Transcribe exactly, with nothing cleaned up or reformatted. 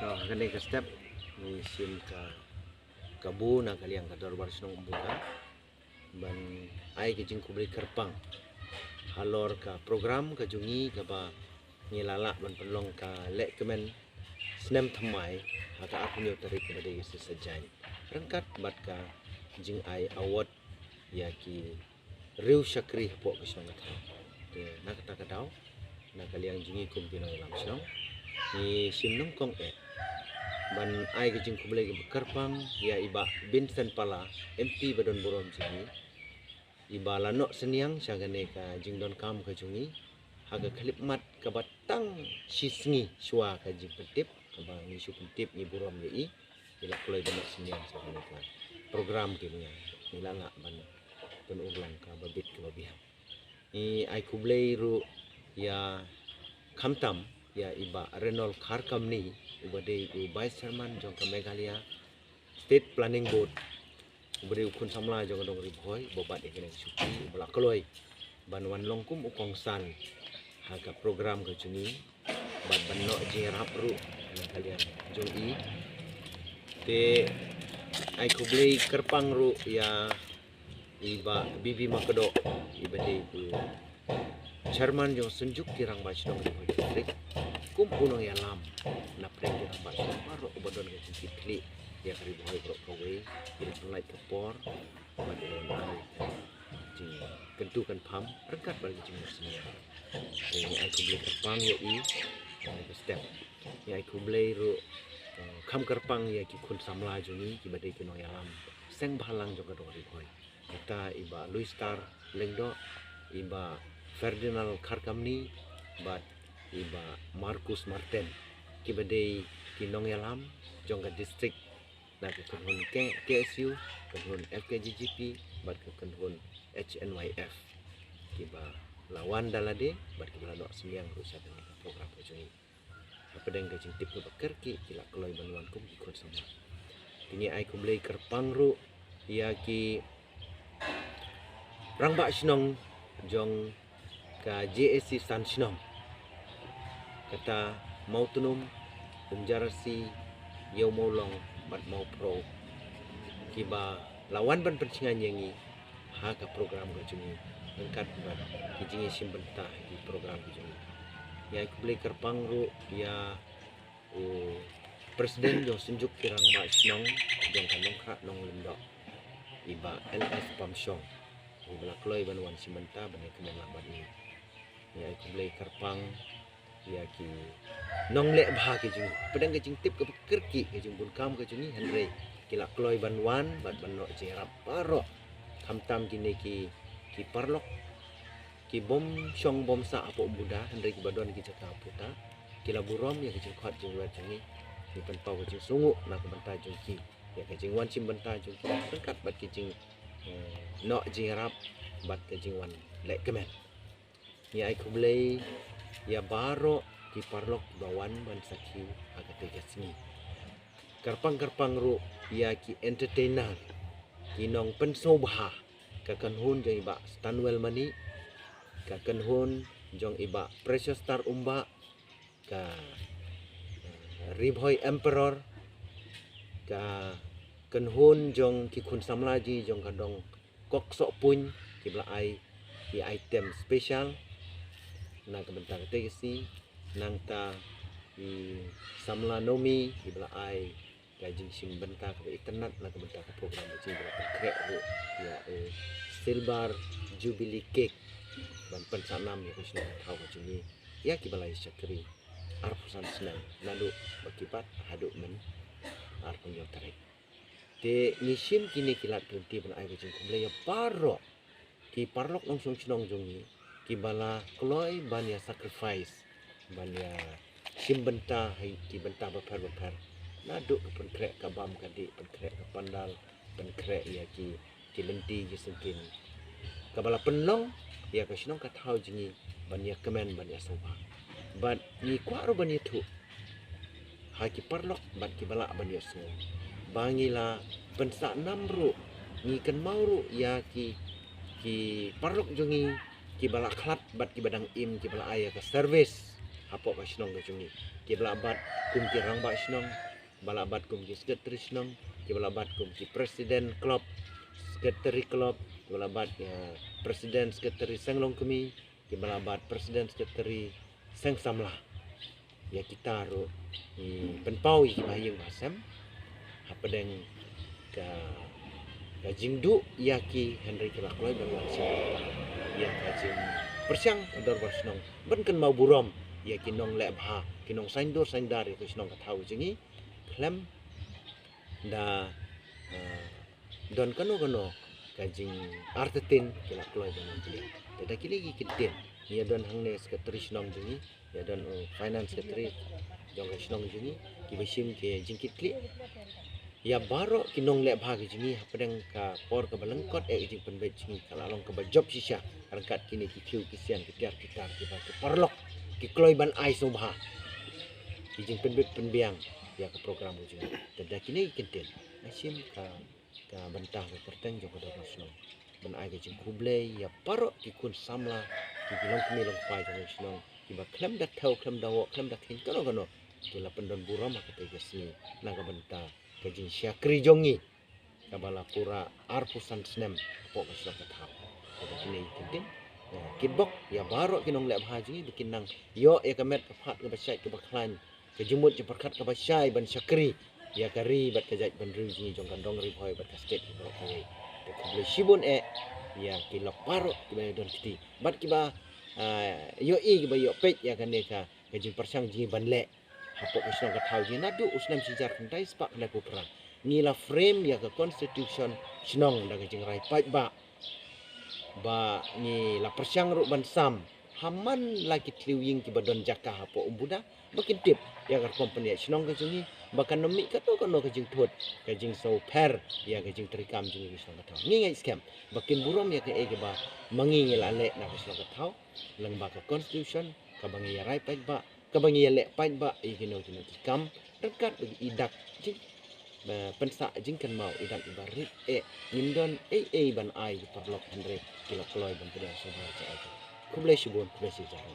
Kane ka step ngi shim ka kabu na ka liang ka dorbar shnong Umbuda ban ai ka jingkhublei kyrpang halor ka program ka jong ngi kaba ngi la lah ban pynlong ka lehkmen snem thymmai ha ka arphew tarik kaba dei ka Saitjaiñ ryngkat bad ka jingai award ïa ki riew shakri hapoh ka shnong ka thaw. Te na kata ka daw na ka liang jong ngi kum ki nongïalam shnong ngi shim nyngkong eh ban ai ka jingkhublei kaba kyrpang ïa i Bah Vincent Pala, M P ba don burom jong ngi, i ba la noh synñiang sha kane ka jingdonkam ka jong ngi ha ka khyllipmat kaba tang shi sngi shuwa ka jingpyntip kaba ngi shu pyntip ngi burom ïa i. I la kloi ban noh synñiang sha kane ka program ki ngi, i la lah ban pynurlong kaba bit kaba biang. Ngi ai khublei ruh ïa khamtam ïa i Bah Reynold Kharkamni uba dei u Vice Chairman jong ka Meghalaya State Planning Board, uba dei u khun samla jong ka dong Ri Bhoi uba bat ïa kane ka shuki, uba la kloi ban wan long kum u kongsan ha ka program ka jong ngi bad ban noh jingïarap ruh na ka liang jong i. Te ai khublei kyrpang ruh ïa i Bah B B Makdoh, i ba dei u Chairman jong Synjuk ki Rangbah Shnong Ri Bhoi District, kum u nongïalam na pdeng ki rangbah shnong baroh, uba don ka jingkitkhlieh ïa ka Ri Bhoi baroh kawei, i la pynlait ka por bad i la ai ka jingkyntu kynpham ryngkat bad ka jingmynsngew. Te ngi ai khublei kyrpang ïa i ha kane ka step. Ngi ai khublei ruh, eh, kham kyrpang ïa ki khun samla jong ngi kiba dei ki nongïalam seng bhalang jong ka dong Ri Bhoi. Kata i Bah Louis Star Lyngdoh, i Bah Ferdinand Kharkamni bad i Bah Marcus Martin, kiba dei ki nongïalam jong ka district na ka kynhun K-, K S U, kynhun F K J G P bad ka kynhun H N Y F, kiba la wan da lade bad kiba la noh synñiang ruh sha kane ka program ka jong ngi. Hapdeng ka jingtip kaba kyrkieh ki la kloi ban wan kum ki khun samla. Te ngi ai khublei kyrpang ruh ïa ki rangbah shnong jong ka J A C san shnong, kata Mawtnum, Umjarasi, Ïew Mawlong bad Mawphrew, kiba la wan ban pynshngaiñ ïa ngi ha ka program ka jong ngi ryngkat bad ki jingïashim bynta ha ki program ka jong ngi. Ngi ai khublei kyrpang ruh ïa u President jong Synjuk ki Rangbah Shnong jong ka Nongkhrah Nonglyngdoh, i Bah L S Pamshong, uba la kloi ban wan shim bynta ban ïakmen lang bad ngi. Ngi ai khublei kyrpang ïa ki nongleh bha ki jong ngi. Hapdeng ka jingtip kaba kyrkieh ka jingbun kam ka jong ngi, hynrei ki la kloi ban wan bad ban noh jingïarap baroh, khamtam kine ki, ki paralok ki bym shong bym sah hapoh Umbuda, hynrei kiba don ki jaka hapoh ta, ki la burom ïa ka jingkhot jingwer jong ngi. Ngi pynpaw ka jingsngewnguh na ka bynta jong ki ïa ka jingwan shim bynta jong ki ryngkat bad ki jing, eh, noh jingïarap bad ka jingwan lehkmen. Ngi ai khublei ïa baroh ki paralok ba wan ban sakhi ha katei ka sngi. Kyrpang kyrpang ruh ïa ki entertainer, ki nongpynsngewbha, ka kynhun jong i Bah Stanwell Mani, ka kynhun jong i Bah Precious Star Umbah, ka, eh, Ri Bhoi Emperor, ka kynhun jong ki khun samla jong ka dong Koksohpuiñ, kiba la ai ki item special na ka bynta katei ka sngi. Nangta i samla Nomi, kiba la ai ka jingshim bynta kaba itynnad na ka bynta ka program ka jong ngi, ba la pynkhreh ruh ïa u Silver Jubilee Cake ban pynsah nam ïa ka shnong ka thaw ka jong ngi ïa kiba la ïashakri arphew san snem, naduh ba ki bat haduh myn arphew hynñiew tarik. Te ngi shim kine ki lad ki lynti ban ai ka jingkhublei ïa baroh ki paralok nongshong shnong jong ngi, kiba la kloi ban ïa sacrifice, ban ïashim bynta ha ki bynta bapher bapher, naduh ka pynkhreh ka bam ka dih, pynkhreh ka pandal, pynkhreh ïa ki, ki lynti ki syngkien, kaba la pynlong ïa ka shnong ka thaw jong ngi ban ïakmen, ban ïasngewbha. Bad ngi kwah ruh ban ïathuh ha ki paralok bad kiba lah ban ïohsngew ba ngi la pynsah nam ruh, ngi kynmaw ruh ïa ki, ki paralok jong ngi kiba la khlad bad kiba dang im, kiba la ai ïa ka service hapoh ka shnong ka jong ngi, Kiba la bat kum ki rangbah shnong, ba la bat kum ki secretary shnong, kiba la bat kum ki president club, secretary club, kiba la bat, eh, president, secretary seng longkmie, kiba la bat president, secretary seng samla. Ïa kita ruh ngi pynpaw ïa kiba ha ïing ba ha sem hapdeng ka, ka jingduh ïa ki, hynrei ki la kloi ban wan sngewbha ïa ka jingpyrshang ka dorbar shnong ban kynmaw burom ïa ki nongleh bha, ki nongsaiñdur saiñdar ïa ka shnong ka thaw jong ngi. Khlem da, eh, don kano kano ka jingartatien ki la kloi ban wan pdiang. Te da kine ki kyntien, ïa don hangne secretary shnong jong ngi, ïa don u finance secretary jong ka shnong jong ngi, kiba shim ki jingkitkhlieh ïa baroh ki nongleh bha ki jong ngi hapdeng ka por kaba lyngkot eh ka jingpynbeit jong ngi, ka la long kaba jop shisha ryngkat kine ki khiew ki siang, ki tiar ki tar, kiba ki paralok ki kloi ban ai sngewbha, ki jingpynbeit pynbiang ïa ka program ka jong ngi. Te da kine ki kyntien nga shim ka, ka bynta ka kyrteng jong ka dorbar shnong ban ai ka jingkhublei ïa baroh ki khun samla, ki, ki longkmie longkpa jong ka shnong, kiba khlem da thew, khlem da wok, khlem da kheiñ kano kano, ki la pyndon burom ha katei ka sngi na ka bynta ka jingshakri jong ngi kaba la pura arphew san snem hapoh ka shnong ka thaw. Kaba kine ki kyntien, eh, kitbok ïa baroh ki nongleh bha jong ngi ba kin nang ïoh ïa ka met ka phad kaba shait kaba khlaiñ, ka jingmut jingpyrkhat kaba shai ban shakri ïa ka ri bad ka jaitbynriew jong ngi, jong ka dong Ri Bhoi bad ka state baroh kawei. Te khublei shibun eh ïa ki lok baroh kiba don kti bad kiba, ah, ïohi, kiba ïoh peit ïa kane ka, ka jingpyrshang jong ngi ban leh hapoh ka shnong ka thaw jong ngi naduh u snem shi hajar khyndai spah khyndai phew phra. Ngi la frame ïa ka constitution shnong da ka jingrai paidbah, ba ngi la pyrshang ruh ban sam ha man la ki thliew ïing kiba don jaka hapoh Umbuda ba kin tip ïa ka rukom pynïaid shnong ka jong ngi, ba kan ym mih kano kano ka jingthut, ka jingsngewpher ïa ka jingtrei kam jong ngi ki shnong ka thaw. Ngi ngeit skhem ba kin burom ïa kaei kaba ma ngi ngi la leh na ka shnong ka thaw lyngba ka constitution kaba ngi ïa rai paidbah, kaba ngi ïa leh paidbah ïa kino kino ki kam ryngkat ba i dak jing, eh, pynsah jingkynmaw, i dak iba rit eh ngim don ei ei ban ai ki paralok hynrei ki la kloi ban pdiang sngewbha ïa ki. Khublei shibun, khublei shi hajar.